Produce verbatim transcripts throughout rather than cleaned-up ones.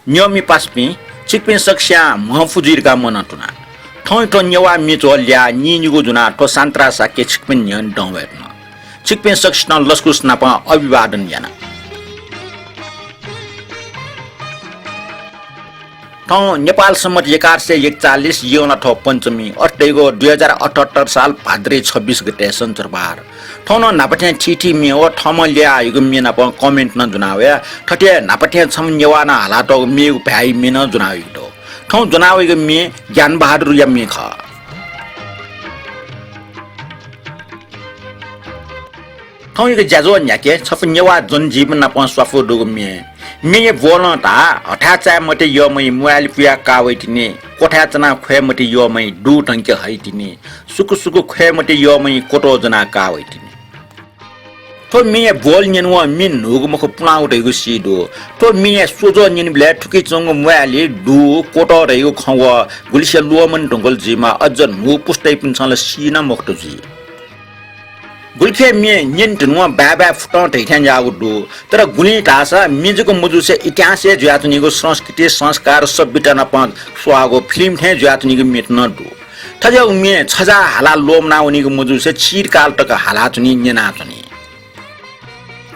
न्यंमि पासापिं, छिकपिं सकसियां म्हंफु जुइ धकाः मनंतुना। थौंया थ्व नेवाः म्ये च्वः ल्याः नीनिगू जुनाः थ्व सान्तरा शाक्य छिकपिनि न्ह्यःने दं वये धुन। छिकपिं सकसितं लसकुस नाप अभिवादन याना। थौं नेपाल सम्बत एघार सय एकचालिस यंलाथ्व पञ्चमी, अथे धइगु दुई हजार अठहत्तर साल भाद्र छब्बिस गते सञ्चरबार। थौं नं न्हापा थें थीथी म्ये व थःम्हं ल्याः हइगु म्ये नाप comment नं ज्वना वया। थथे न्हापा थें छम्ह नेवाः नं हालातःगु मेगु भाय् म्ये नं ज्वना वइगु दु। थौं ज्वना वइगु म्ये ज्ञानबहादुरया म्ये खः। थौंयागु ज्याझ्वः न्ह्याके छपु नेवाः जनजीवन नाप स्वापू दुगु म्ये। म्येया ब्वलं धाः, हथाय् चाये मते यःमि म्वाय्‌लि पुयाः का वइतिनि, क्वथाय् च्वनाः ख्वये मते यःमि दू धंके हइतिनि, सुकु सुकु ख्वये मते यःमि क्वतः ज्वनाः का वइतिनि। थ्व म्येया ब्वल न्यनेवं मि न्हूगु मखु पुलांगु धइगु सी दु। थ्व म्येया स्वझ्वः न्यनेबलय् थुकी च्वंगु म्वाय्‌लि, दू, क्वतः धइगु खँ व गुलिसिया ल्वःमने धुंकल जुइमाः, अझ न्हू पुस्तायापिन्सं ला सी नं मखुत जुइ। गुलिखय् म्ये न्यने धुनेवं बाय् बाय् फुतं धइथें याःगु दु। तर गुलिं धाःसा म्ये जक मजूसे इतिहास हे जुयाच्वनीगु, संस्कृति, संस्कार, सभ्यता नाप स्वाःगु फिल्म थें जुयाच्वनीगु म्ये नं दु। थज्याःगु म्ये छजाः हालाः ल्वःमना वनीगु मजूसे चिरकाल तक हालाच्वनी, न्यनाच्वनी।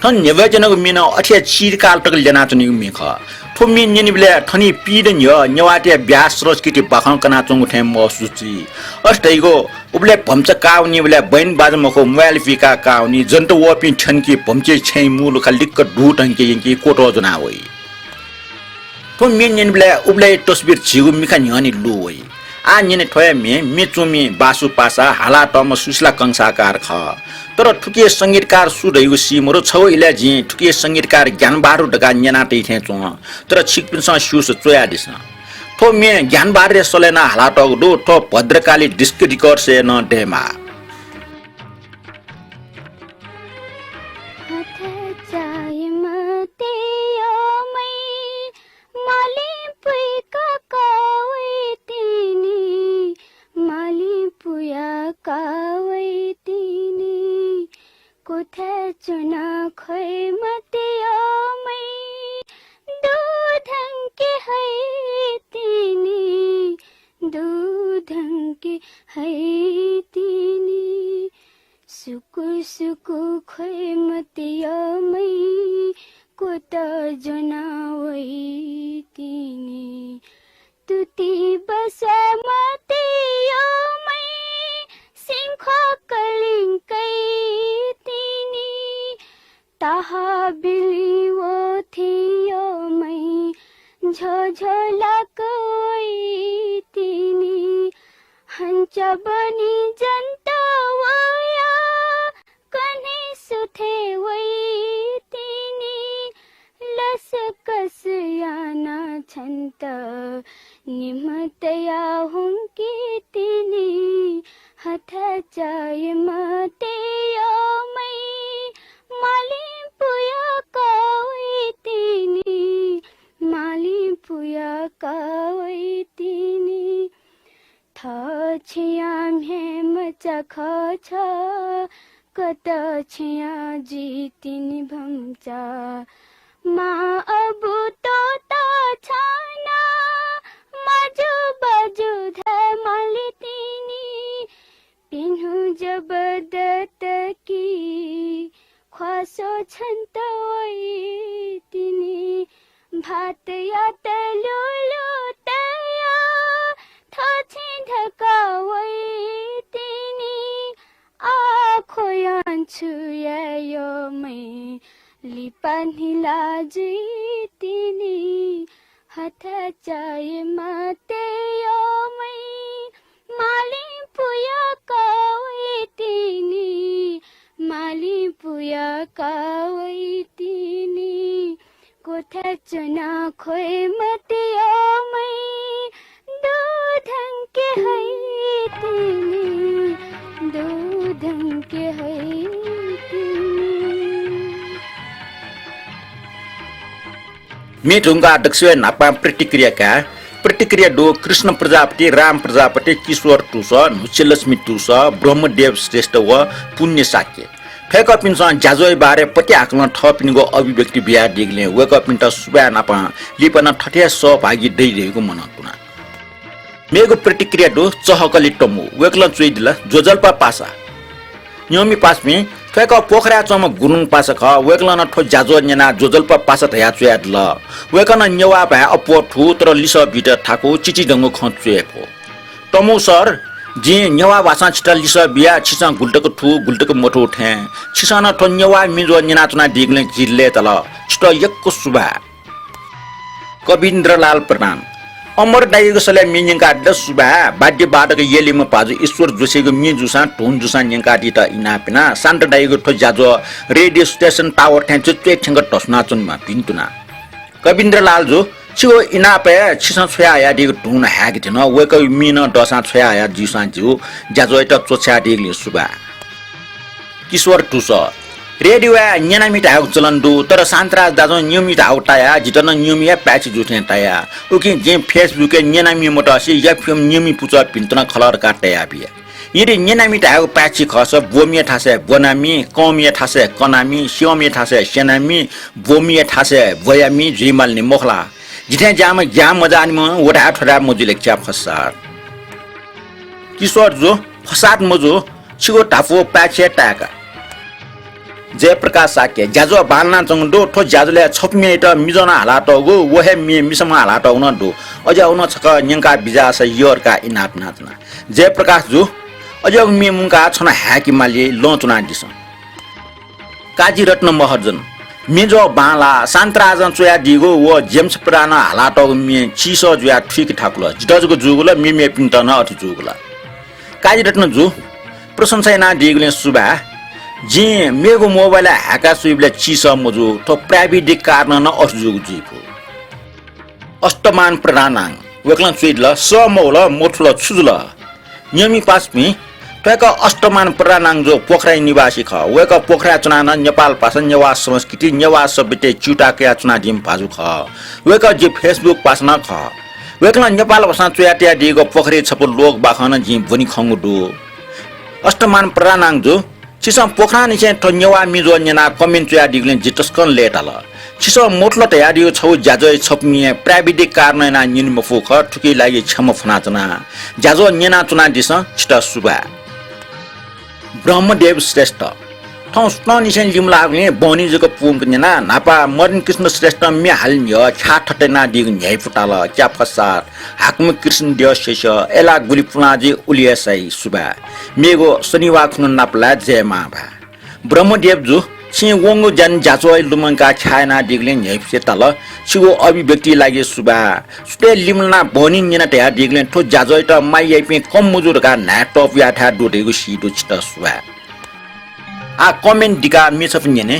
थन न्ह्यब्वयाच्वनागु म्ये नं अथे हे चिरकाल तक ल्यनाच्वनीगु म्ये खः। थ्व म्ये न्यनेबलय् थनिं पीदँ न्ह्यः नेवाःतय् ब्याहा संस्कृति बाखं कनाच्वंगु थें महसुस जुइ। अथे धइगु उबलय् भम्चा का वनीबलय् बहिन बाज्या मखु म्वाय्‌लि पुइकाः का वनी, जन्त वःपिं थ्यंकी, भम्चे छेँय् मू लुखा लिक्क दू धंके यंकी क्वतः ज्वना वइ। थ्व म्ये न्यनेबलय् उबलय् तस्बिर झीगु मिखा न्ह्यःने लू वइ। आः न्यने थ्व हे म्ये, म्ये च्वमि बासु पासा, हालातःम्ह सुशीला कंसाकार खः। तर थुकिया संगीतकार सु धइगु सी मरु, छगू इलय् जिं थुकिया संगीतकार ज्ञानबहादुर धकाः न्यना तइ थें च्वं। तर छिकपिन्सं स्यूसा च्वयादिसँ। थ्व म्ये ज्ञानबहादुरया सलय् नं हालातःगु दु, थ्व भद्रकाली Disc Records-य् नं दयेमाः। हथय् चाये मते यःमि, मालिं पुइकाः का वइतिनि, मालिं पुयाः का वइतिनि। क्वथाय् च्वनाः ख्वये मते यःमि, दू धंके हइतिनि, दू धंके हइतिनि। सुकु सुकु ख्वये मते यःमि, क्वतः ज्वना वइतिनि। तुति बस्वाये मते यःमि, सिंख्वाः कलिं कइतिनि। ताहाबिलि वःथें यःमि, झ्वःझ्वः लाक वइतिनि। हन्चा बनी जन्त वया, कन्हय् सुथय् वइतिनि। लसकस यानाः छन्त निम्ह तयाः हुंकेतिनि। हथय् चाये मते यःमि, मालिं पुयाः का वइतिनि, मालिं पुयाः का वइतिनि। थः छेँया म्ह्याय्‌मचा खः छ, कत छेँया जुइतिनि भम्चा। मां अबु तोता छाना, माजु बाजु धाये मालितिनि। पिन्हु जब दत कि ख्वासो छन्त वइतिनि। भातयात ल्यूल्यू तयाः थःछेँ धकाः वइतिनि। आः ख्वयां छु याये यःमि, लिपा न्हिला जुइतिनि। हथय् चाये मते यःमि, मालिं पुयाः का वइतिनि, मालिं पुयाः का वइतिनि। क्वथाय् च्वनाः ख्वये मते यःमि, दू धंके हइतिनि, दू धंके हइतिनि। म्ये धुंकाः दक्वसिबय् न्हापां प्रतिक्रिया काये। प्रतिक्रिया दु कृष्ण प्रजापति, राम प्रजापति, किशोर तुस, न्हुछेलक्ष्मी तुस, ब्रह्मदेव श्रेष्ठ व पुण्य शाक्य। थ्वय्कःपिन्सं ज्याझ्वःया बारे पति हाकलं थःपिनिगु अभिव्यक्ति बियादीगुलिं वय्कःपिन्त सुभाय् नापं लिपा नं थथे हे सहभागी दइ धइगु मनंतुना। मेगु प्रतिक्रिया दु चहकलि तमु। वय्कलं च्वयादिल, ज्वजलपा पासा। न्यंमि पासापिं, थ्वय्कः पोखराय् च्वंम्ह गुरुङ पासा खः। वय्कलं नं थ्व ज्याझ्वः न्यनाः ज्वजलपा पासा धयाः च्वयादिल। वय्कलं नेवाः भाय् अप्वः थू, तर लिसः बीत थाकु, चिचिधंगु खँ च्वये फु। तमु सर, जिं नेवाः भाषां छितः लिसः बिया, छिसं गुलितक थू, गुलितक मथू थें। छिसं नं थ्व नेवाः म्ये ज्वः न्यनाच्वनादीगुलिं झी लय्ताल। छितः यक्व सुभाय्। कविन्द्रलाल प्रधान, अमर दाइयागु सलय् म्ये न्यंकादिल सुभाय्। वाद्यवादक यलीम्ह भाजु ईश्वर जोशीयागु म्ये जूसां धुन जूसां न्यंकादीत इनाप याना। शान्त दाइयागु थ्व ज्याझ्वः रेडियो स्टेसन टावर थें च्वय् च्वय् थ्यंक धस्वानाच्वनेमा, भिन्तुना। कविन्द्रलाल जु, छिगु इनापय् छिसं छ्वयाहयादीगु धुन हाय्के धुन, वय्कःयागु म्ये नं दःसां छ्वयाहयादीसां ज्यू, ज्याझ्वःयात च्वछायादीगुलिं सुभाय्। किशोर धुसः, रेडियोय् न्यनामि धायेगु चलन दु, तर शान्तराज दाजुं न्यंमि धाःगु तायाः जितः नं न्यंमि हे पाय्छि जू थें ताया। उकिं जिं Facebook-य् न्यनामि मतसे एफएम न्यंमि पुचः भिन्तुना खलः धकाः तयाबी। यदि न्यनामि धायेगु पाय्छि खःसा ब्वमिया थासय् ब्वनामि, कंमिया थासय् कनामि, स्यंमिया थासय् स्यनामि, ब्वमिया थासय् ब्वयामि जुइमालनि मखु ला? जिथें ज्याःम्ह ज्ञान मजाःनिम्ह व धाये थ्व धाये मजुल च्याफसाद। किशोर जु, फसाद मजू, छिगु धापू पाय्छि हे ताय्का। जयप्रकाश शाक्य, ज्याझ्वः बांलानाच्वंगु दु। थ्व ज्याझ्वलय् छपु म्येयात मिजं नं हालातःगु, व हे म्ये मिसाम्हं हालातःगु नं दु। अज्याःगु नं छकः न्यंका बिज्याःसा यः धकाः इनाप यानाच्वना। जयप्रकाश जु, अज्याःगु म्ये मुंकाः छन्त हाय्के माली, लँ च्वनादिसँ। काजीरत्न महर्जन, म्ये ज्वः बांलाः, शान्तराजं च्वयादीगु व जेम्स प्रधानं हालातःगु म्ये चीसः जुयाः थुइके थाकुल। जितः जक जूगु ला, मेमेपिन्त नं अथे जूगु ला? काजीरत्न जु, प्रशंसा यानादीगुलिं सुभाय्। जिं मेगु मोबाइलय् हाय्का स्वइबलय् चीसः मजू, थ्व प्राविधिक कारणं नं अथे जूगु जुइफु। अष्टमान प्रधानां, वय्कलं च्वयादिल, सः मवल, मथुल, छु जुल? न्यंमि पासापिं, थ्वय्कः अष्टमान प्रधानां जु पोखराया निवासी खः। वय्कः पोखराय् च्वनाः नं नेपाल भाषा, नेवाः संस्कृति, नेवाः सभ्यताय् च्यूताः कयाच्वनादीम्ह भाजु खः। वय्कः जि Facebook पासा नं खः। वय्कलं नेपाल भाषां च्वयातयादीगु पोखराया छपु लोकबाखं नं जिं ब्वने खंगु दु। अष्टमान प्रधानां जु, छिसं पोखरांनिसें थ्व नेवाः म्ये ज्वः न्यनाः comment च्वयादीगुलिं जि तसकं लय्ताल। छिसं मथुल धयादीगु छगू ज्याझ्वःया छपु म्ये प्राविधिक कारणं यानाः न्यने मफु खः, थुकिया लागि क्षमा फ्वनाच्वना। ज्याझ्वः न्यनाच्वनादिसँ, छितः सुभाय्। ब्रह्मदेव श्रेष्ठ, थौं सुथंनिसें लिमलाःगुलिं बहनी जक पूवंक न्यना। न्हापा मदन कृष्ण श्रेष्ठं म्ये हाले न्ह्यः छाय् थथे यानादीगु न्ह्याइपुताल, च्याफसाद। हाकनं कृष्ण देव शेष, अय्लाः गुलि पुलां जुइ उलि हे साइ, सुभाय्। मेगु शनिवाः खुन्हु नापलाये, जय मांभाय्। ब्रह्मदेव जु, छिं वंगु ज्यान ज्याझ्वः लुमंकाः छाय् यानादीगुलिं न्ह्याइपुसे ताल। छिगु अभिव्यक्तिया लागि सुभाय्। सुथय् लिमलानाः बहनी न्यना धयादीगुलिं थ्व ज्याझ्वःयात माया याइपिं कम मजू धकाः न्हाय् तःपुयाथाय् दु धइगु सी दु, छितः सुभाय्। आः comment दिकाः म्ये छपु न्यने।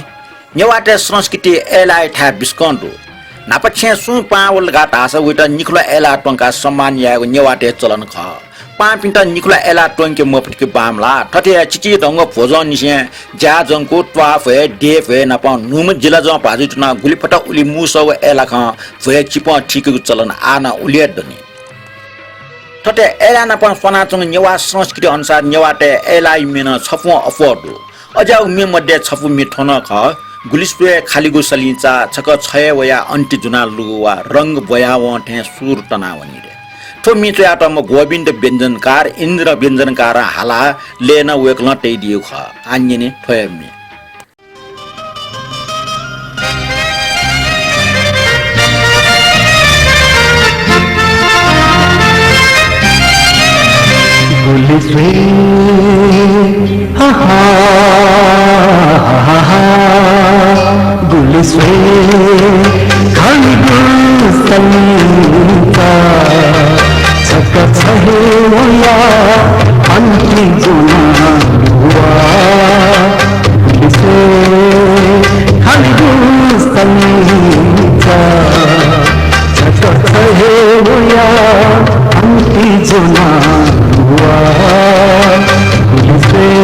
नेवाःतय् संस्कृति अय्लाःयाथाय् बिस्कं दु। न्हापा छेँय् सुं पाहां वल धकाः धाःसा वयात निखुला अय्लाः त्वंकाः सम्मान यायेगु नेवाःतय् चलन खः। पाहांपिन्त निखुला अय्लाः त्वंके मफुत कि बांमलाः। थथे हे चिचिधंगु भ्वजंनिसें ज्याझंकु, त्वाःभ्वय्, देभ्वय् नाप न्हूम्ह जिलाजं भाजुयात नं गुलि फत उलि मूसःगु अय्लाखं भ्वय् चिपं थीकेगु चलन आः नं उलि हे दनि। थथे अय्लाः नाप स्वानाच्वंगु नेवाः संस्कृति अनुसार नेवाःतय् अय्लाःया म्ये नं छपुं अप्वः दु। अज्याःगु म्ये मध्ये छपु म्ये थ्व नं खः। गुलिस्वय् खालिगु सलिंचा, छकः छय् वयाः अन्ति ज्वनाः लुगु वा रंग ब्वयावं थें सुर तनावनी रे। थ्व म्ये च्वयातःम्ह गोविन्द व्यञ्जनकार, इन्द्र व्यञ्जनकारं हालाः लय् नं वय्कलं तयादीगु खः। आः न्यने थ्व हे म्ये। गुलिस्वय्, हा, हा, हा, हा, हा, गुलिस्वय्, खालिगु सलिंचा, छकः छय् वयाः अन्ति ज्वनाः लुगु वा। गुलिस्वय्, खालिगु सलिंचा, छकः छय् वयाः अन्ति ज्वनाः लुगु वा। गुलिस्वय्।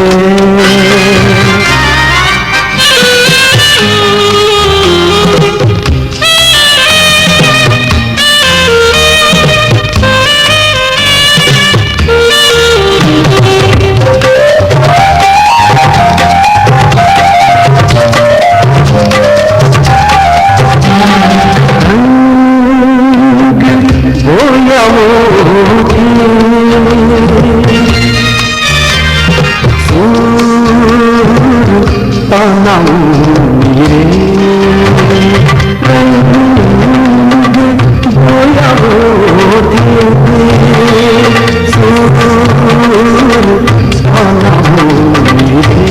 तनाउ रे, बोया बोते सुर, तनाउ रे,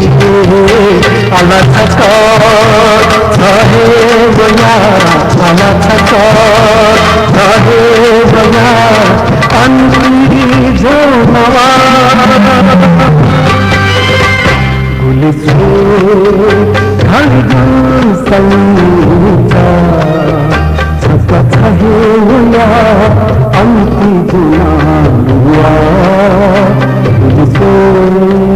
आला छक, छ हे बोया, आला छक, छ हे बोया, अन्ति जो नवा। गुलि छ्वय् खलगु सल्चा, छकः छ हे वया अन्ति जुना लुवा। गुलि छ्वय्।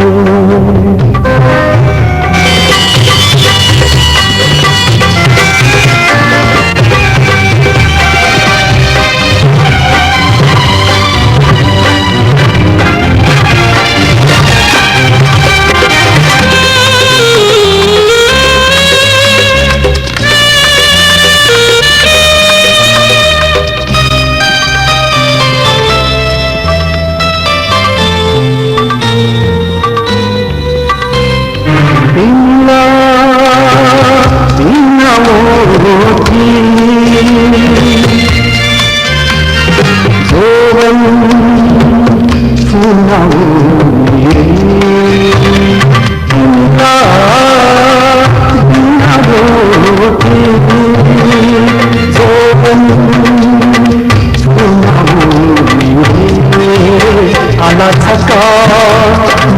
आला छक,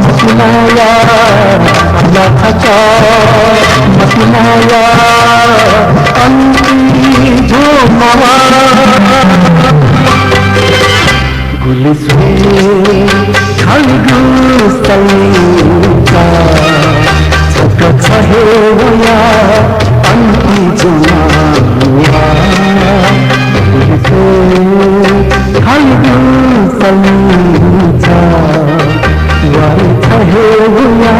मतिनाया, आला छक, मतिनाया, अन्ति जो नवा। गुलि छ्वय् खलगु सल्चा, छकः छ हे वया अन्ति जुना लुवा। गुलि छ्वय् खलगु सल्चा, वारे छ हे वया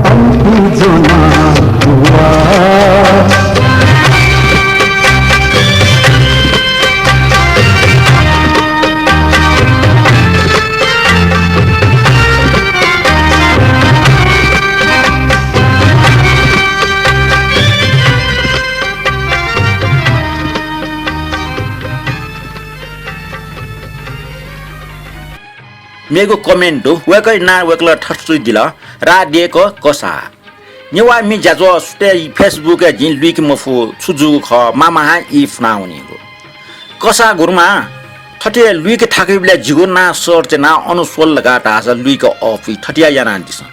अन्ति जुना लुवा। मेगु comment दु, वय्कःया नां वय्कलं थथे च्वयादिल, राधेक कसाः। नेवाः म्ये ज्याझ्वः सुथय् Facebook-य् जिं लुइके मफु, छु जूगु खः, मामाहां ई फुनावनीगु। कसाः गुरुमां, थथे लुइके थाकुइबलय् जिगु नां search यानाः अन स्वल धकाः धाःसा लुइके अःपुइ, थथे यानादिसँ।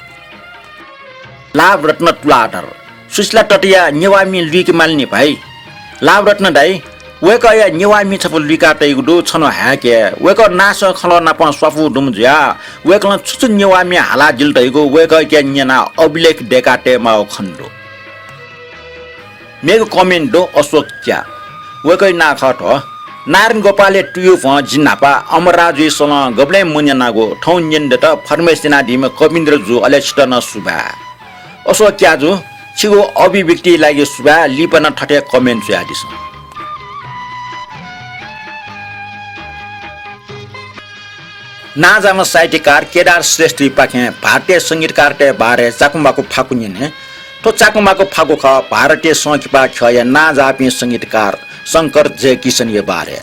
लाभरत्न तुलाधर, सुशीला ततया नेवाः म्ये लुइके माल नि भाइ। लाभरत्न दाइ, वय्कःया नेवाः म्ये छपु लुइका तइगु दु, छन्हु हाय्के। वय्कः नासं खँल्हाः नाप स्वापू दुम्ह जुयाः वय्कलं छु छु नेवाः म्ये हालादिल धइगु वय्कःके न्यनाः अभिलेख दय्का तयेमाःगु खने दु। मेगु comment दु अशोक च्या। वय्कःया नां खः थ्व। नारायण गोपालया तुयु भ्वं जि न्हापा अमर राजुया सलं गबलें मन्यनागु, थौं न्यने दत, फर्मेस यानादीम्ह कविन्द्र जु अले छितः नं सुभाय्। अशोक च्याजु, छिगु अभिव्यक्तिया लागि सुभाय्, लिपा नं थथे comment च्वयादिसँ। नांजाम्ह साहित्यकार केदार श्रेष्ठयापाखें भारतीय संगीतकारतय् बारे चाकु माकु फाकु न्यने। थ्व चाकु माकु फाकु खः भारतीय संकिपा ख्यःया नांजाःपिं संगीतकार शंकर जयकिशनया बारे।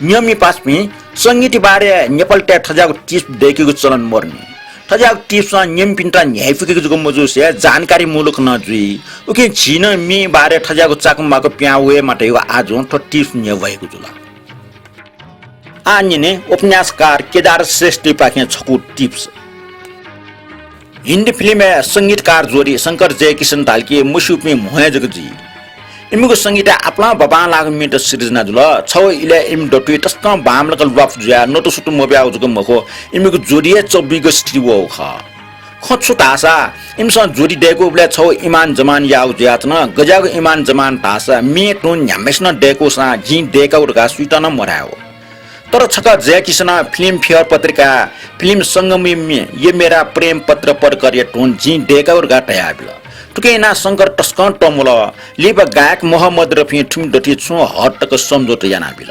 नियममि पासापिं, संगीतया बारे नेपालतय् थज्याःगु tips दय्केगु चलन मदुनि। थज्याःगु tipsं नियमपिन्त न्ह्याइपुकेगु जक मजुसे जानकारीमूलक नं जुइ। उकिं झी नं म्येया बारे थज्याःगु चाकु माकु पिहां वयेमा धइगु आजुं थ्व tips न्ह्यब्वयेगु जुल। आः न्यने उपन्यासकार केदार श्रेष्ठयापाखें छकू tips। हिन्दी फिल्मय् संगीतकार जोडी शंकर जयकिशन धाल कि मस्यूपिं म्हो हे जक जुइ। इमिगु संगीतय् आपालं बबांलाःगु म्येत सिर्जना जुल। छगू इलय् इमि दथुइ तसकं बांमलाक ल्वापु जुयाः नतुसुतु मब्याःगु जक मखु, इमिगु जोडी हे चब्बीगु स्थिति वःगु खः। खँ छु धाःसा, इमिसं जोडी दय्कूबलय् छगू इमान जमान याःगु जुयाच्वन। गज्याःगु इमान जमान धाःसा, म्ये तुं न्ह्याम्हसिनं दय्कूसां जिं दय्कागु धकाः सुइत नं मधायेगु। तर छकः जयकिशनं फिल्मफेयर पत्रिकाय् फिल्म संगमया म्ये ये मेरा प्रेम पत्र पढ़कर या धुन जिं दय्कागु धकाः धयाबिल। थुकिं यानाः शंकर तसकं तंम्वल। लिपा गायक मोहम्मद रफीं थुमि दथुइ छुं हद तक सम्झौता यानाबिल।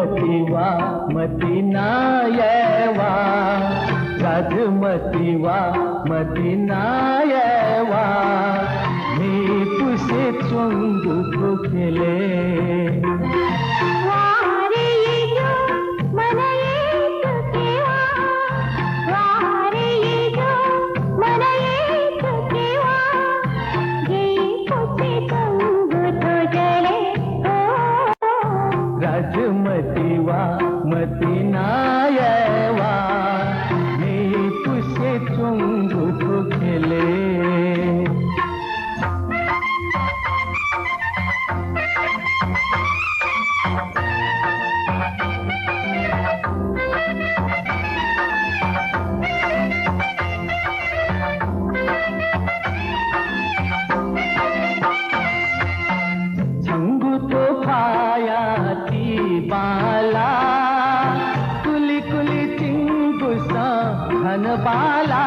मतिवा मतिनायवा, राजमतिवा मतिनायवा, न्हिपुसे च्वंगु थ्व ख्यलय्। राजमतिवा मतिनायवा, न्हिपुसे च्वंगु थ्व ख्यलय्। छंगु तोफाया ति बाला, कुलि कुलि चिंगु सँ घन बाला।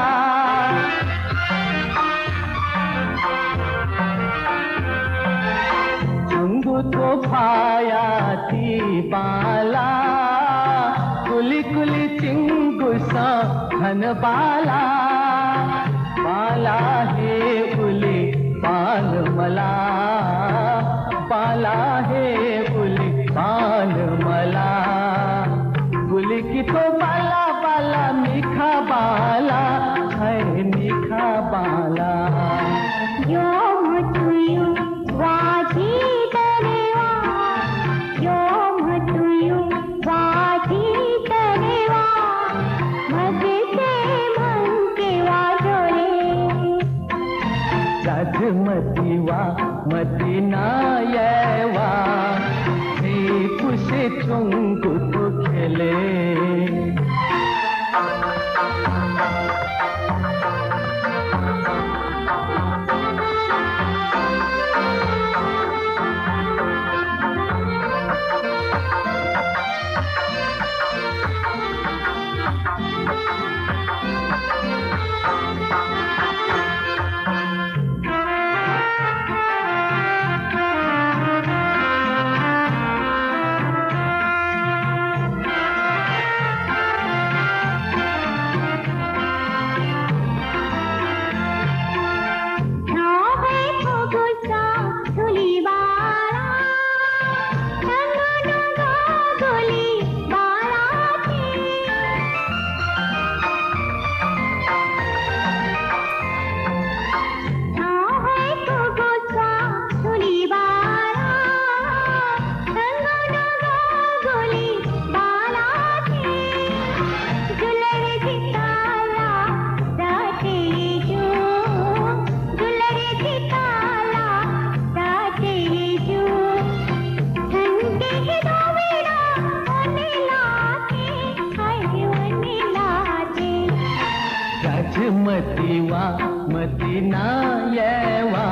छंगु तोफाया ति बाला, कुलि कुलि चिंगु सँ घन बाला। बाला हे उलि बाल मला, बाला हे उलि बाल मला। गुलि कि थ्व बाला, बाला मिखा बाला, है मिखा बाला। यो मचुयु वाजी तनेवा, यो मचुयु वाजी तनेवा, मजसे मंकेवा जोरे। राजमतिवा मतिनायवा, न्हिपुसे च्वंगु थ्व ख्यलय्। राजमतिवा मतिनायवा,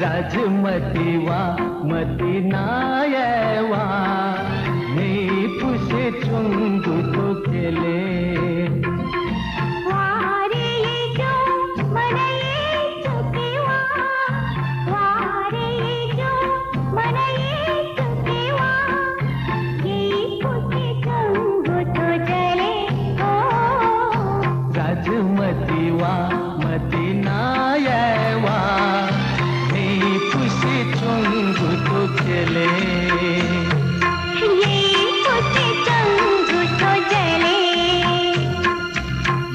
राजमतिवा मतिनायवा, न्हिपुसे च्वंगु थ्व ख्यलय्। राजमतिवा मतिनायवा, न्हिपुसे च्वंगु थ्व ख्यलय्।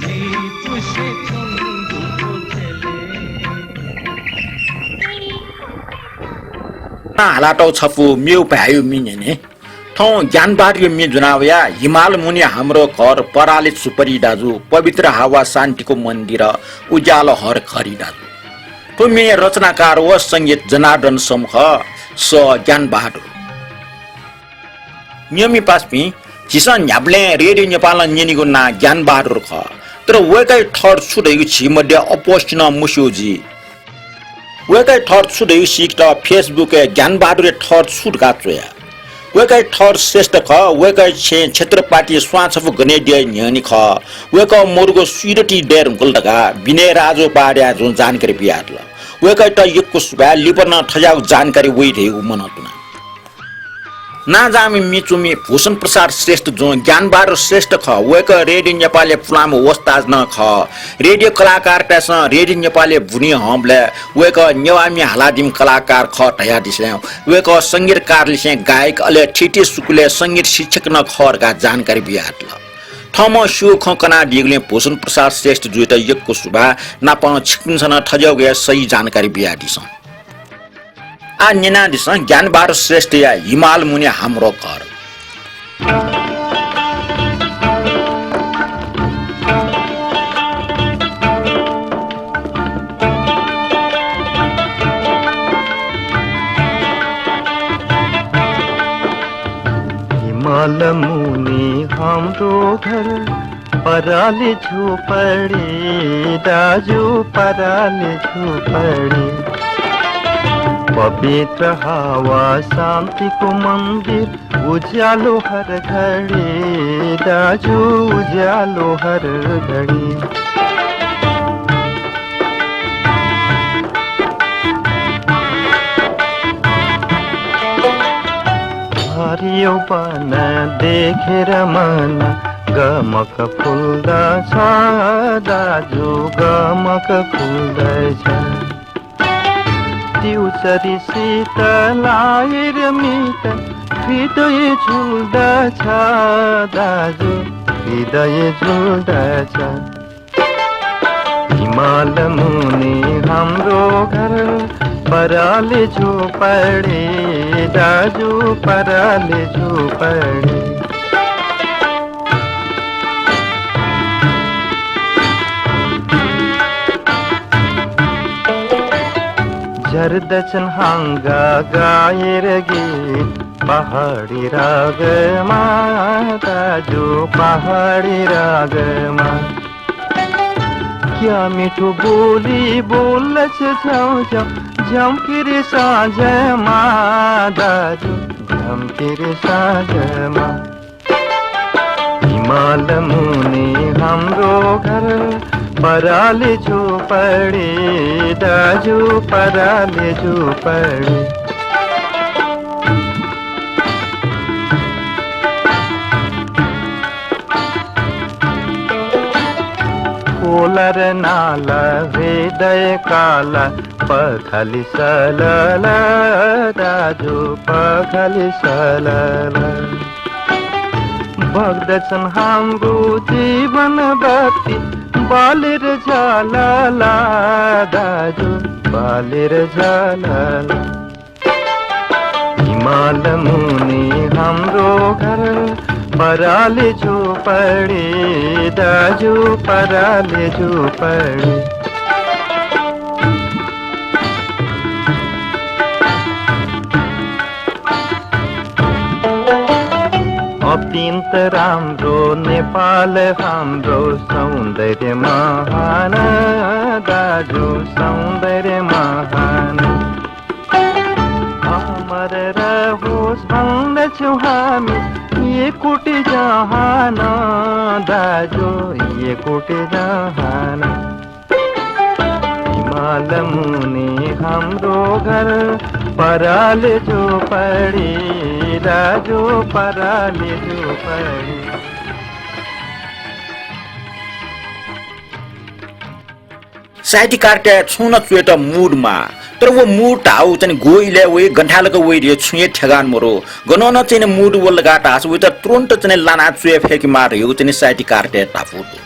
न्हिपुसे च्वंगु थ्व ख्यलय्। हालातौ छपु मेउ भायु मिन्यने। थौं ज्ञानबहादुरया म्ये ज्वना वया हिमाल मुनि हाम्रो घर पराले सुपरी दाजु पवित्र हावा शान्तिको मन्दिर उज्यालो हर घरी दाजु। थ्व म्ये रचनाकार व संगीत जनार्दन सम खः, स ज्ञानबहादुर। नियमित पासापिं, झीसं न्ह्याबलें रेडियो नेपालं न्यनीगु नां ज्ञानबहादुर खः। तर वय्कःया थर छु धइगु झी मध्ये अप्वःसिनं मस्यू जुइ। वय्कःया थर छु धइगु सीकेत Facebook-य् ज्ञानबहादुरया थर छु धकाः च्वया। वय्कःया थर श्रेष्ठ खः, वय्कःया छेँय् क्षेत्रपाटी स्वां छपु गनेद्यः न्ह्यःने खः। वय्कः मरुगु स्वीदँति दये धुंकल धकाः विनय राजोपाध्यायजुं जानकारी बियादिल। वय्कःयात यक्व सुभाय्, लिपा नं थज्याःगु जानकारी वइ धइगु मनंतुना। नांजाःम्ह मिचुमि भूषण प्रसाद श्रेष्ठ जुं ज्ञानबहादुर श्रेष्ठ खः। वय्‌कः रेडियो नेपालया पुलांम्ह वस्ताद नं खः। रेडियो कलाकारतय्‌सं रेडियो नेपालया बुँइ हंबलय् वय्‌कः नेवाःमि हालादीम्ह कलाकार खः धयादिसें वय्‌कः संगीतकारलिसें गायक, अले थीथी स्कूलय् संगीत शिक्षक नं खः धकाः जानकारी बियादिल। थःम्हं स्यूगु खँ कनादीगुलिं भूषण प्रसाद श्रेष्ठ जुयात यक्व सुभाय्, नापं छिकपिन्सं नं थज्याःगु हे सही जानकारी बियादिसँ। आः न्यनादिसँ ज्ञानबहादुर श्रेष्ठया हिमाल मुनि हाम्रो घर। हिमाल मुनि हाम्रो घर, पराली झोपडी दाजु, पराली झोपडी। पवित्र हावा, शान्तिको मन्दिर, उज्यालो हर घडी दाजु, उज्यालो हर घडी। हरियो वन देखेर मन गमक फुल्दछ दाजु, गमक फुल्दछ। तिउचरी शीतल आएर मित हृदय झुल्दछ दाजु, हृदय झुल्दछ। हिमाल मुनि हाम्रो घर, पराली झोपडी दाजु, पराली झोपडी। झर्दछन् हाँगा गाएर गीत, पहाडी रागमा दाजु, पहाडी रागमा। क्या मिठो बोली बोल्दछ झ्याउँझ्याउँ, झ्याउँकिरी साँझमा दाजु, झ्याउँकिरी साँझमा। हिमाल मुनि हाम्रो घर, पराली झोपडी दाजु, पराली झोपडी। खोला र नाला हृदय काला, पखाली सलल दाजु, पखाली सलल। बग्दछन् हाम्रो जीवन बत्ती, बालेर झलल दाजु, बालेर झलल। हिमाल मुनि हाम्रो घर, पराली झोपडी दाजु, पराली झोपडी। अत्यन्त राम्रो नेपाल हाम्रो, सौन्दर्य महान दाजु, सौन्दर्य महान। अमर रहोस् भन्दछौँ हामी, ये कोटि जहान दाजु, ये कोटि जहान। हिमाल मुनि हाम्रो घर, पराली झोपडी दाजु, पराली झोपडी। साहित्यकारतय् छुं नं च्वयेत mood माः, तर व mood धाःगु चाहिँ गु इलय् वइ, गन थाय् लाक वइ धइगु छुं हे ठेगान मदु। गनं नं चाहिँ mood वल धकाः धाःसा वइत तुरुन्त चाहिँ लानाः च्वये फय्केमाः धइगु चाहिँ साहित्यकारतय् धापू दु।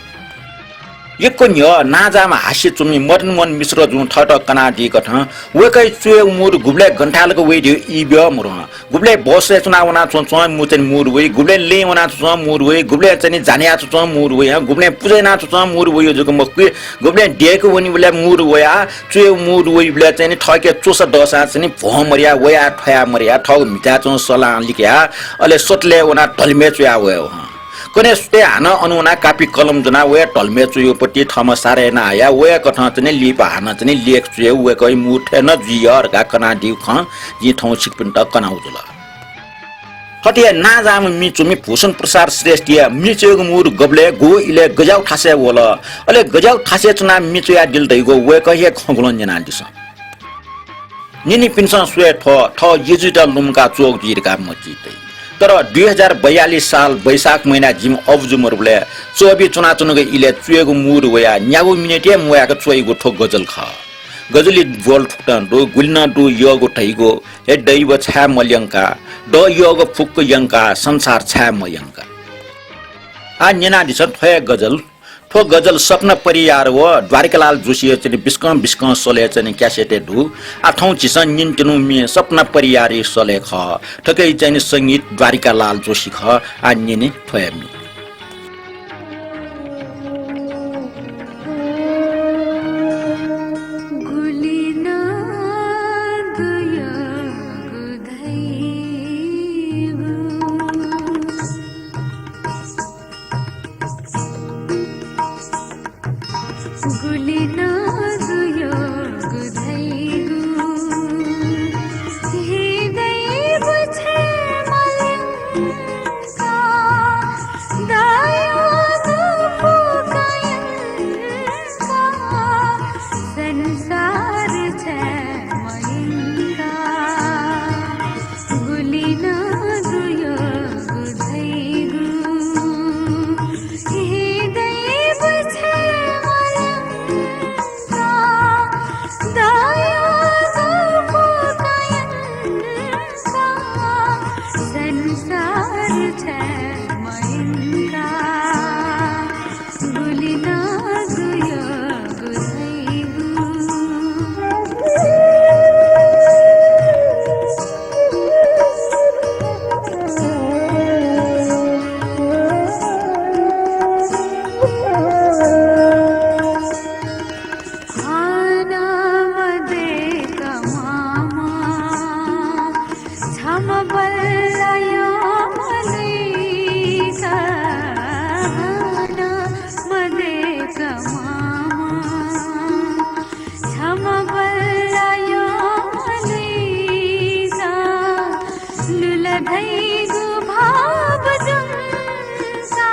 यक्व न्ह्यः नांजाःम्ह हास्यच्वमि मदन मोहन मिश्र जुं थःत कनादीकथं वय्कःया च्वयेगु mood गुबलय् गन थाय् लाक वइ धइगु ई ब्यः मदु हं। गुबलय् बसय् च्वनाः वनाच्वंच्वं मू चाहिँ mood वइ, गुबलय् लँय् वनाच्वंच्वं mood वइ, गुबलय् चाहिँ जाने यानाच्वंच्वं mood वइ, गुबलय् पुजा यानाच्वंच्वं mood वइ जक मखु कि, गुबलय् देय्के वनीबलय् mood वयाः च्वयेगु mood वइबलय् चाहिँ थःके च्वसा दःसां चाहिँ भ्वं मदयाः वयाः थ्वया मदयाः थःगु म्हिताय् च्वंगु सलां लिकयाः अले सतलय् वनाः ढलमय् च्वया वये हं। कन्हय् सुथय् हानं अन वनाः कापी कलम ज्वनाः वया ढलमय् च्वयेगु पति थःम्हं सारे याना हयाः वया कथं चाहिँ लिपा हानं चाहिँ लेख च्वयेगु वय्कःया mood थें नं जुइ यः धकाः कनादीगु खँ जिं थौं छिकपिन्त कनागु जुल। थथे हे नांजाःम्ह मिचुमि भूषण प्रसाद श्रेष्ठया मिचुयेगु mood गबलय्, गु इलय् गज्याःगु थासय् वल, अले गज्याःगु थासय् च्वनाः मिचुयादिल धइगु वय्कःया हे खँग्वलं न्यनादिसँ। न्यनीपिन्सं स्वये थ्व, थः यजुयात लुमंका च्वःगु जुइ धकाः मतिइ तइ। तर दुई हजार बयालिस साल वैशाख महिना जिमि अबुजु मरुबलय् चःबि च्वनाच्वनागु इलय् च्वयेगु mood वयाः न्यागू मिनेट हे मुयाक च्वइगु थ्व गजल खः। गजलय् बोल थुकथं दु, गुलि नं दु यःगु धइगु, हे दैव छाय् मल्यंका, द यःगु फुक्क यंका, संसार छाय् मयंका। आः न्यनादिसँ थ्व हे गजल। थ्व गजल सपना परियार व द्वारिकालाल जोशीया चाहिँ बिस्कं बिस्कं स्वलय् चाहिँ cassette दु। आः थौं झीसं न्यनेत्यनागु म्ये सपना परियारया स्वलय् खः। थुकिया चाहिँ संगीत द्वारिकालाल जोशी खः। आः न्यने थ्व हे म्ये। गुलि नं दुय्गु धइगु, हे दैव छाय् मल्यंका, द यःगु फुक्क यंका, संसार छाय् मयंका। गुलि नं दुय्गु धइगु, हे दैव छाय् मल्यंका, द यःगु फुक्क यंका, संसार छाय् मयंका। गुलि नं दुय्गु धइगु। हानं मदय्क मामा, छम्ह बल्लाः यःम्ह लुइसा। हानं मदय्क मामा, छम्ह बल्लाः यःम्ह लुइसा। लुला धइगु भाव जुंसा,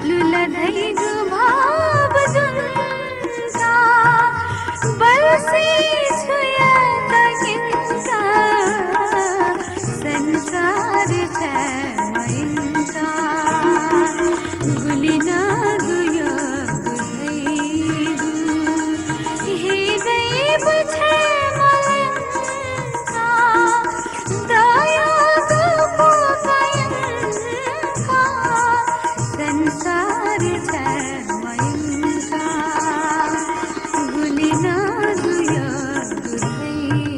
लुला धइगु भाव जुंसा। बल्छि छु यात यंका, संसार छाय् मयंका। गुलि नं दुय्गु धइगु, हे दैव छाय् मल्यंका, द यःगु फुक्क यंका, संसार छाय् मयंका। गुलि नं दुय्गु धइगु।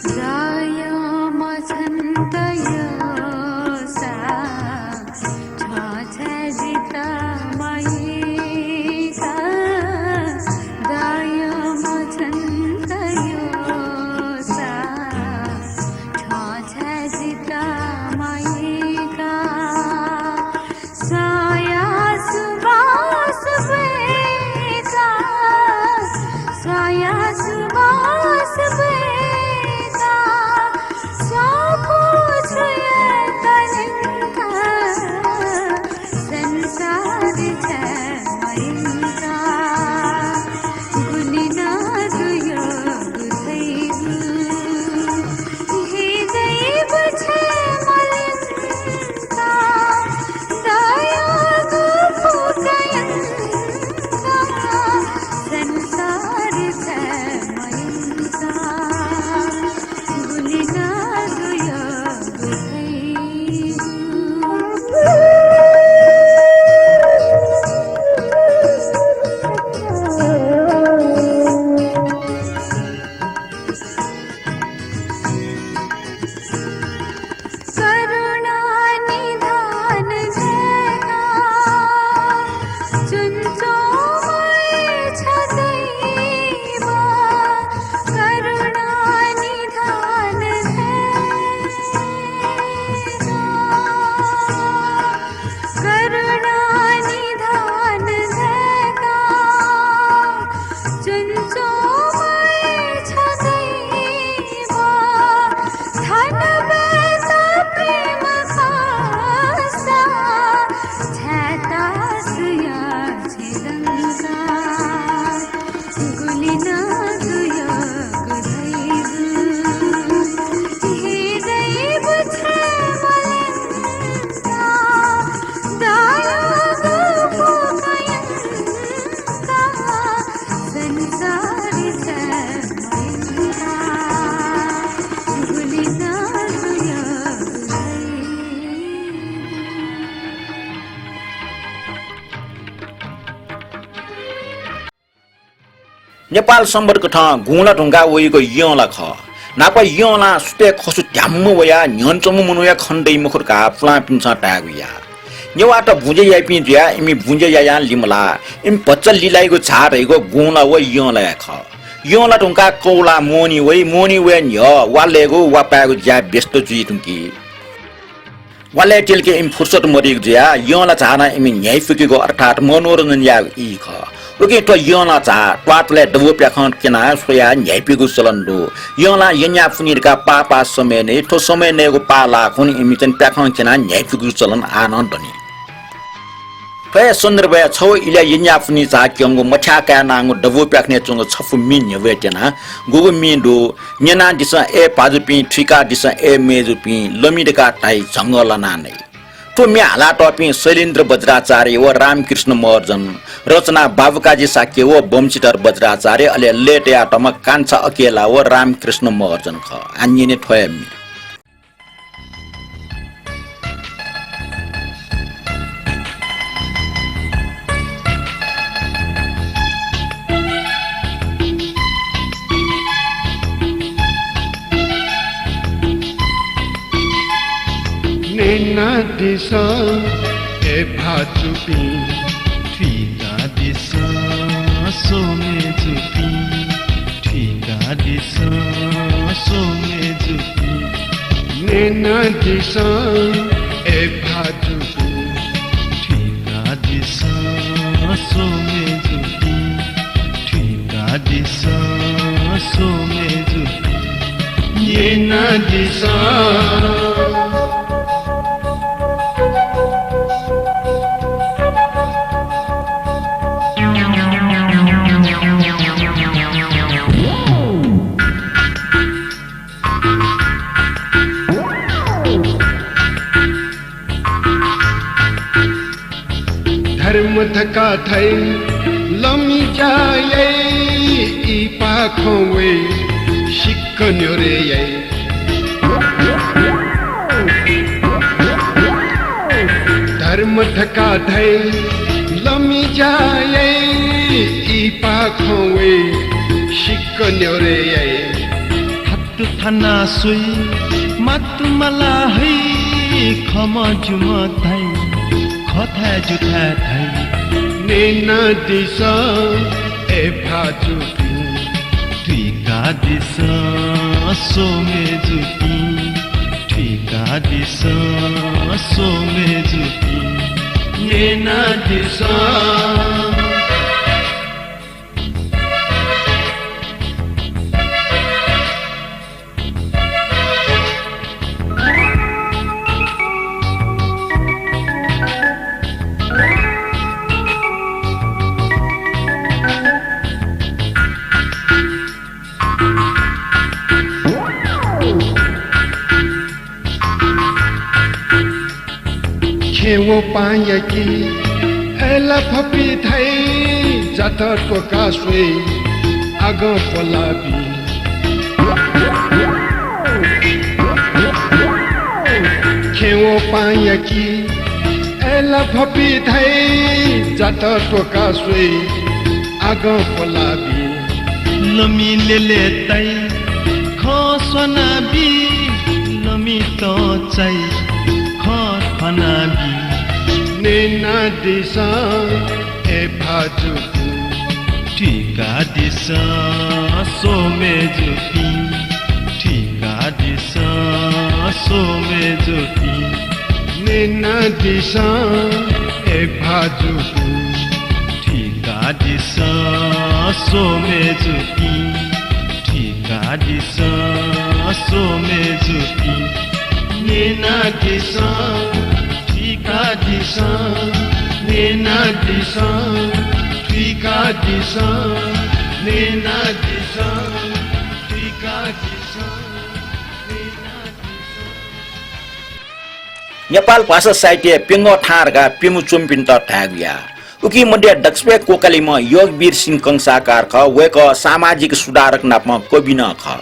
द यःम्ह छन्त यःसा, छाय् जितः मयंका। द यःम्ह छन्त यःसा, छाय् जितः मयंका। स्वांया सुवास ब्वय्का, स्वांया सुवास ब्वय्का, स्वांपु छु यात यंका, संसार नेपाल संवत् कथं गुँला धुंकाः वइगु यंला खः। न्हापा यंलां सुथय् खसु ध्याम्म वयाः न्ह्यःने च्वंम्ह मनूया खँ दइ मखु धकाः पुलांपिन्सं धायेगु याः। नेवाःत बुँज्या याइपिं जुयाः इमि बुँज्या यायां लिमलाः। इमि भचा लिलाइगु झाः धइगु गुँला व यंला हे खः। यंला धुंकाः कौलाः मोहनी वइ, मोहनी वये न्ह्यः वा लयेगु वा पायेगु ज्याय् व्यस्त जुइ धुंकी। वा लय् तिलके इमि फुर्सद मदइगु जुयाः यंला झालं इमि न्ह्याइपुकेगु अर्थात् मनोरञ्जन यायेगु ई खः। उकिं थ्व यंला झाः त्वाःतलय् दबू प्याखं क्यनाः स्वयाः न्ह्याइपुकेगु चलन दु। यंलां यँयाः पुनी धकाः पाः पाः समय नइ। थ्व समय नयेगु पाः लाःखुन्हु इमिथाय् प्याखं क्यनाः न्ह्याइपुकेगु चलन आः नं दनि। थ्व हे सन्दर्भय् छगू इलय् यँयाः पुनी झाः क्यंगु मथ्याः कायेनाःगु दबू प्याखनय् च्वंगु छपु मि न्ह्यब्वये त्यना। गुगु मि दु, न्यनादिसँ ए भाजुपिं, थुइकादिसँ ए मय्जुपिं, लमि धकाः धाइ, झंगः लानाः नइ। थ्व म्ये हालातःपिं शैलेन्द्र बज्राचार्य व रामकृष्ण महर्जन, रचना बाबुकाजी शाक्य व वंशीधर बज्राचार्य, अले लय् तयातःम्ह कान्छा अकेला व रामकृष्ण महर्जन खः। आः न्यने थ्व हे म्ये। न्यनादिसँ ए भाजुपिं, थुइकादिसँ स्वमय्जुपिं, थुइकादिसँ स्वमय्जुपिं। न्यनादिसँ ए भाजुपिं, थुइकादिसँ स्वमय्जुपिं, थुइकादिसँ स्वमय्जुपिं। न्यनादिसँ। धर्म धकाः धाइ, लमि ज्या याइ, इपाखं वइ, सिक्क न्ह्यःने याइ। धर्म धकाः धाइ, लमि ज्या याइ, इपाखं वइ, सिक्क न्ह्यःने याइ। हातु थाना स्वइ, मातु मला है, खँ मज्यूम्ह धाइ, खः थाय् ज्यू थाय् धाइ। न्यनादिसँ ए भाजुपिं, थुइकादिसँ स्वमय्जुपिं, थुइकादिसँ स्वमय्जुपिं। न्यनादिसँ। खेँ व पां याकी, अय्‌ला भपि धाइ, जात त्वका स्वइ, आगं प्वलाबी। खेँ व पां याकी, अय्‌ला भपि धाइ, जात त्वका स्वइ, आगं प्वलाबी। लमि ल्यय्‌ताइ, खँ स्वनाबी, लमि तचाइ, खँ थनाबी। न्यनादिसँ ए भाजुपिं, थुइकादिसँ स्वमय्जुपिं, थुइकादिसँ स्वमय्जुपिं। न्यनादिसँ ए भाजुपिं, थुइकादिसँ स्वमय्जुपिं, थुइकादिसँ स्वमय्जुपिं। न्यनादिसँ, थुइकादिसँ, न्यनादिसँ। नेपाल भाषा साहित्यया प्यंगः थाहां धकाः प्यम्ह च्वमिपिन्त धायेगु या। उकी मध्ये दकसिबय् क्वकालिम्ह योगवीर सिंह कंसाकार खः। वय्कः सामाजिक सुधारक नापं कवि नं खः।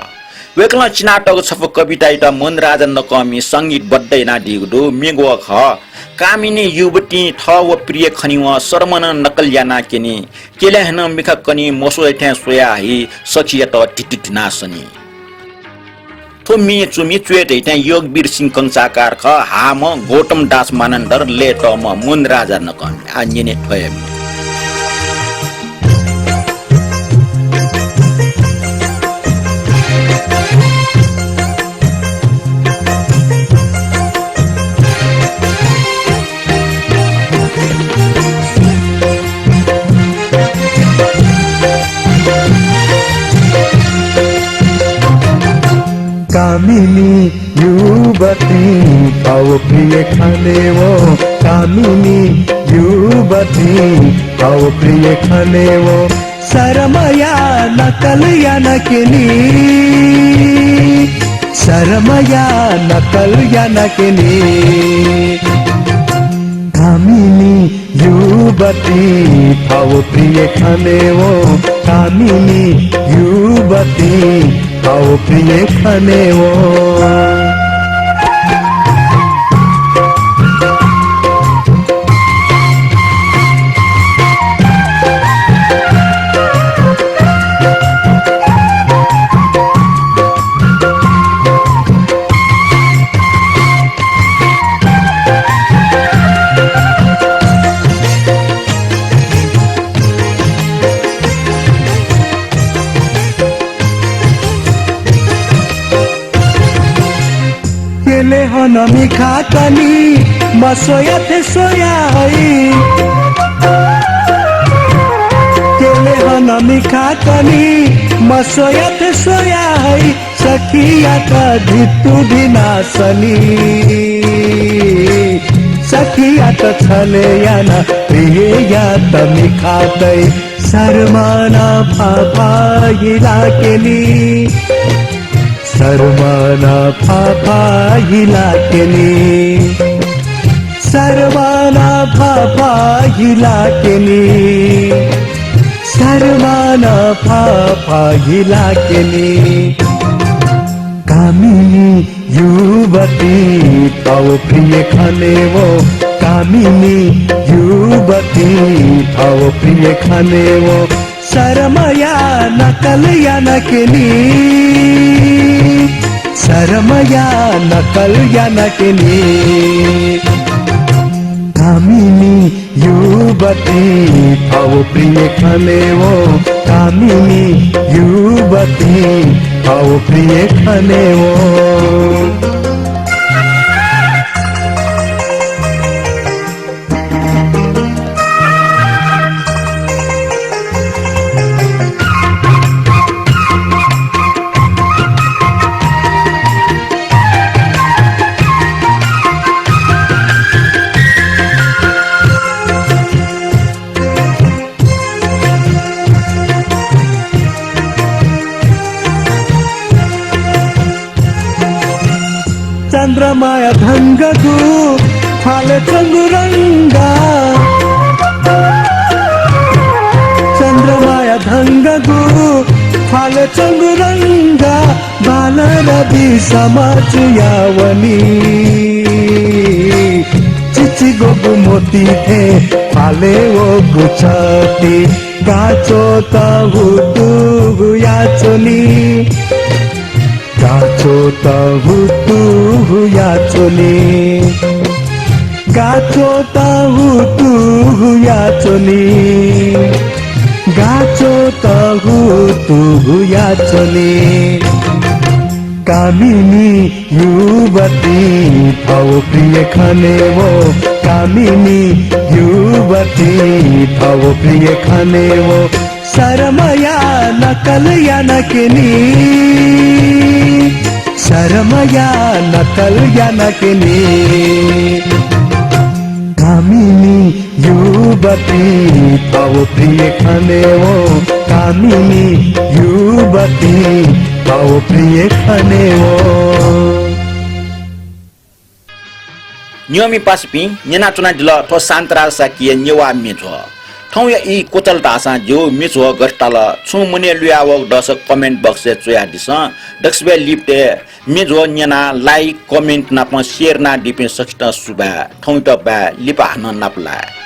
वय्कलं चिनातःगु छपु कवितायात मोहन राजा नकःमिं संगीतबद्ध यानादीगु दु। मेगु खः, कामिनी युवतीं थः व प्रिय खनी वं, शर्मनं नकल यानाः क्यनी। क्यले हानं मिखा कनी, मस्वःथें स्वयाः हि सखीयात धितुधिना सनी। थ्व म्ये च्वमि च्वय् धइथें योगवीर सिंह कंसाकार खः, हाःम्ह गौतम दास मानन्धर, लय्तःम्ह मोहन राजा नकःमि। आः न्यने थ्व हे म्ये। कामिनी युवती, थव प्रिय खनेवं। कामिनी युवती, थव प्रिय खनेवं। शर्मया नकल यानाक्यनी, शर्मया नकल यानाक्यनी। कामिनी युवती, थव प्रिय खनेवं। कामिनी युवती, थव प्रिय खनेवं। क्यले हनं मिखा कनी, मस्वःथें स्वयाः है। क्यले हनं मिखा कनी, मस्वःथें स्वयाः है। सखीयात धितुधिना सनी। सखीयात छले यानाः प्रिययात मिखा तइ। शर्मनं फाफा हिलाक्यनी। शर्मनं फाफा हिलाक्यनी। शर्मनं फाफा हिलाक्यनी। शर्मनं फाफा हिलाक्यनी। कामिनी युवती, थव प्रिय खनेवं। कामिनी युवती, थव प्रिय खनेवं। शर्मया नकल यानाक्यनी। शर्मया नकल यानाक्यनी। कामिनी युवती, थव प्रिय खनेवं। कामिनी युवती, थव प्रिय खनेवं। चन्द्रमाया धंगगु ख्वालय् च्वंगु रंग। चन्द्रमाया धंगगु ख्वालय् च्वंगु रंग। बालरवि समा जुयावनी। चिचिगोगु मोती थें ख्वालय् वःगु छति। गाच्वःत हुतुहुया च्वनी। गाच्वःत हुतुहुया च्वनी। गाच्वःत हुतुहुया च्वनी। गाच्वःत हुतुहुया च्वनी। कामिनी युवती, थव प्रिय खनेवं। कामिनी युवती, थव प्रिय खनेवं। शर्मया नकल यानाक्यनी। शर्मया नकल यानाक्यनी। कामिनी युवती, युवती, थव प्रिय खनेवं, कामिनी युवती, थव प्रिय खनेवं। नियमित पासापिं न्यनाच्वनादिल थ्व शान्तराज शाक्यया नेवाः म्ये झ्वः। थौंया ई क्वचाल धाःसां ज्यू, म्ये झ्वः गथे ताल, छुं मनय् लुया वःगु दःसा comment box-य् च्वयादिसँ। दक्वसिबय् लिपतय् म्ये झ्वः न्यनाः like, comment नाप share यानादीपिं सकसितं सुभाय्। थौंयात बाय्, लिपा हानं नापलाये।